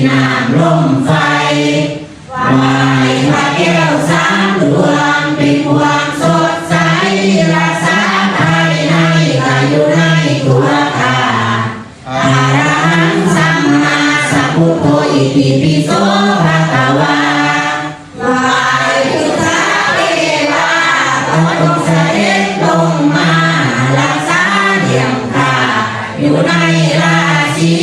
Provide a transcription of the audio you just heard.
ນ້ຳລົມໄຟ ໄຫວ້ພະແກ້ວສາມດວງ ເປັນຄວາມສົດໃສ ຮັກສາພາຍໃນ ກະຢູ່ໃນຕົວຂ້າ ອະລະຫັງ ສຳມາສຳພຸດໂທ ອິຕິປິໂສ ພະຄະວາ ໄຫວ້ພຸດທະເທວາ ຂໍຈົ່ງສະເດັດລົງມາ ຮັກສາລ້ຽງຂ້າ ຢູ່ໃນລາສີ